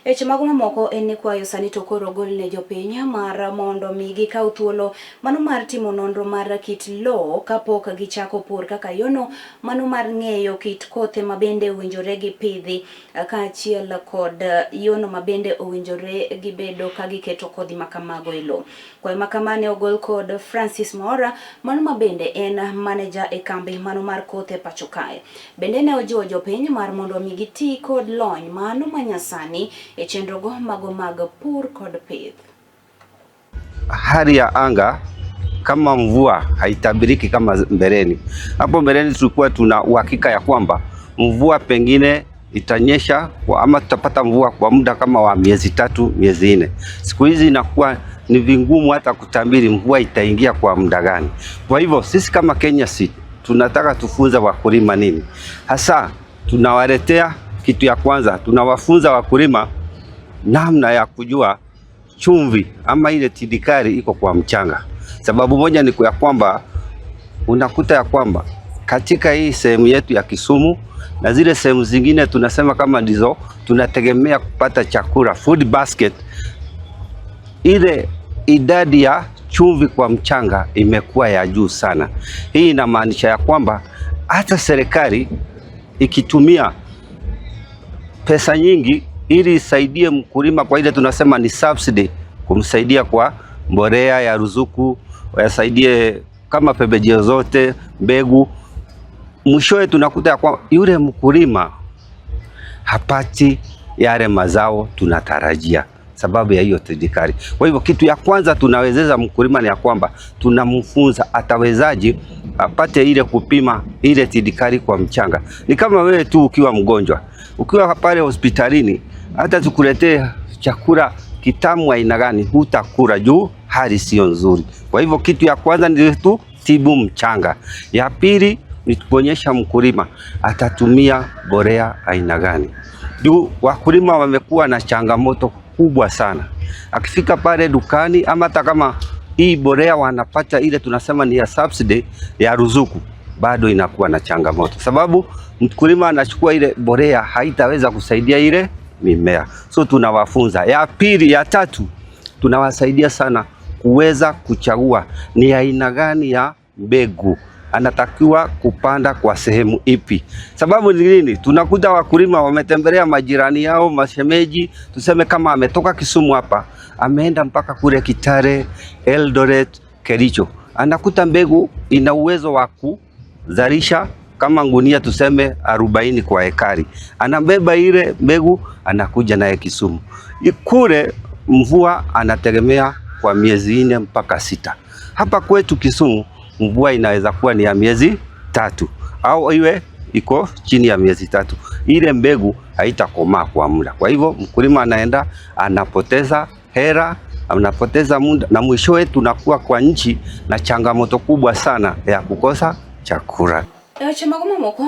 Weche mago mamoko en ni kwayo sani to koro ogol ne jopiny mar mondo mi gikaw thuolo mano mar timo nonro mar kit lowo kapok gichako pur kaka yono mano mar ng'eyo kit kothe mabende owinjore gipidhi kaachiel kod yono mabende owinjore gibedo ka giketo kodhi makamago e lowo. Kwayo makama ne ogol kod Francis Mwaura mano mabende en maneja e kambi mano mar kothe pacho kae. Bende ne ojiwo jopiny mar mondo mi giti kod lony mano manyasani e chenrogo mago mag pur kod pith. Hali ya anga kama mvua haitabiriki kama mbeleni. Hapo mbeleni tulikuwa tuna uhakika ya kwamba mvua pengine itanyesha kwa ama tutapata mvua kwa muda kama wa miezi 3, miezi 4. Siku hizi inakuwa ni vingumu hata kutabiri mvua itaingia kwa muda gani. Kwa hivyo sisi kama Kenya Seed tunataka tufunze wakulima nini hasa. Tunawaletea kitu ya kwanza, tunawafunza wakulima namna ya kujua chumvi ama ile tindikali iko kwa mchanga. Sababu moja ni ya kwamba unakuta ya kwamba katika hii sehemu yetu ya Kisumu na zile sehemu zingine tunasema kama ndizo tunategemea kupata chakula, food basket, ile idadi ya chumvi kwa mchanga imekuwa ya juu sana. Hii inamaanisha ya kwamba hata serikali ikitumia pesa nyingi ili isaidie mkulima kwa ile tunasema ni subsidy, kumsaidia kwa mbolea ya ruzuku, wasaidie kama pembejeo zote, mbegu, mwishowe tunakuta ya kwa yule mkulima hapati yale mazao tunatarajia sababu ya hiyo tindikali. Kwa hivyo kitu ya kwanza tunawezeza mkulima ni ya kwamba tunamfunza atawezaji apate ile kupima ile tindikali kwa mchanga. Ni kama wewe tu ukiwa mgonjwa, ukiwa pale hospitalini, hata tukuletee chakula kitamu aina gani, hutakula juu hali sio nzuri. Kwa hivyo kitu ya kwanza ni tu tibu mchanga. Ya pili ni kuonyesha mkulima atatumia borea aina gani. Juu wakulima wamekuwa na changamoto kubwa sana. Akifika pale dukani ama hata kama hii borea wanapata ile tunasema ni ya subsidy ya ruzuku, bado inakuwa na changamoto, sababu mkulima anachukua ile borea haitaweza kusaidia ile mimea. So tunawafunza. Ya pili, ya tatu tunawasaidia sana kuweza kuchagua ni aina gani ya mbegu anatakiwa kupanda kwa sehemu ipi. Sababu ni nini? Tunakuta wakulima wametembelea majirani yao, mashemeji, tuseme kama ametoka Kisumu hapa ameenda mpaka kule Kitale, Eldoret, Kericho, anakuta mbegu ina uwezo wa kuzalisha kama ngunia tuseme 40 kwa ekari, anabeba ile mbegu anakuja naye Kisumu. Kule mvua anategemea kwa miezi 4 mpaka 6. Hapa kwetu Kisumu mvua inaweza kuwa ni ya miezi 3 au iwe iko chini ya miezi 3. Ile mbegu haitakomaa kwa muda. Kwa hivyo mkulima anaenda anapoteza hera, anapoteza muda, na mwishowe tunakuwa kwa nchi na changamoto kubwa sana ya kukosa chakula. Weche mago mamoko.